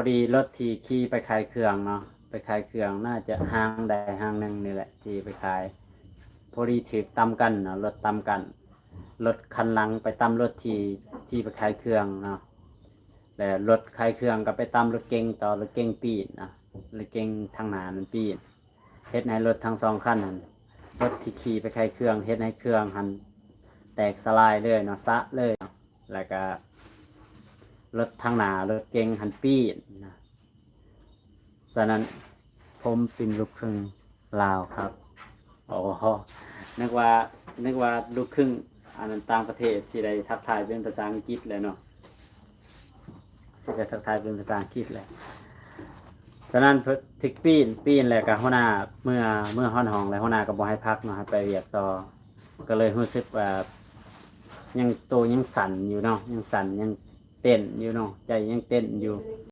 ພໍດີລົດທີ່ຂີ່ໄປຂາຍເຄື່ອງເນາະ ໄປຂາຍເຄື່ອງ ໜ້າຈະຫ້າງໃດຫ້າງໜຶ່ງນີ້ແຫຼະທີ່ໄປຂາຍ ພໍດີຖືກຕຳກັນເນາະ ລົດຕຳກັນ ລົດຄັນຫຼັງໄປຕຳລົດທີ່ ທີ່ໄປຂາຍເຄື່ອງເນາະ ແລ້ວລົດຂາຍເຄື່ອງກໍໄປຕຳລົດເກັງຕໍ່ ລົດເກັງປີ້ນເນາະ ລົດເກັງທາງໜ້ານັ້ນປີ້ນ ເຮັດໃຫ້ລົດທັງສອງຄັນຫັ້ນ ລົດທີ່ຂີ່ໄປຂາຍເຄື່ອງ ເຮັດໃຫ້ເຄື່ອງຫັ້ນແຕກສະຫຼາຍເລີຍເນາະ ສະເລີຍເນາະ ແລ້ວກະລົດທາງໜ້າລົດເກັງຫັ້ນປີ້ນນະ. ສະນັ້ນ ຜົມເປັນລູກຄຶ່ງລາວຄັບ. ໂອ້ ນຶກວ່າ ນຶກວ່າລູກຄຶ່ງອັນນັ້ນຕ່າງປະເທດ ຊິໄດ້ທັກທາຍເປັນພາສາອັງກິດແຫຼະເນາະ ຊິໄດ້ທັກທາຍເປັນພາສາອັງກິດແຫຼະ. ສະນັ້ນຖືກປີ້ນ ປີ້ນແລ້ວກະຫົວໜ້າເມືອ ເມືອຮອດຫ້ອງ ແລ້ວຫົວໜ້າກໍບໍ່ໃຫ້ພັກເນາະ ໃຫ້ໄປວຽກຕໍ່ ກໍເລີຍຮູ້ສຶກວ່າຍັງ ໂຕຍັງສັ່ນຢູ່ເນາະ ຍັງສັ່ນ ຍັງເຕັ້ນຢູ່ເນາະ ໃຈຍັງເຕັ້ນຢູ່.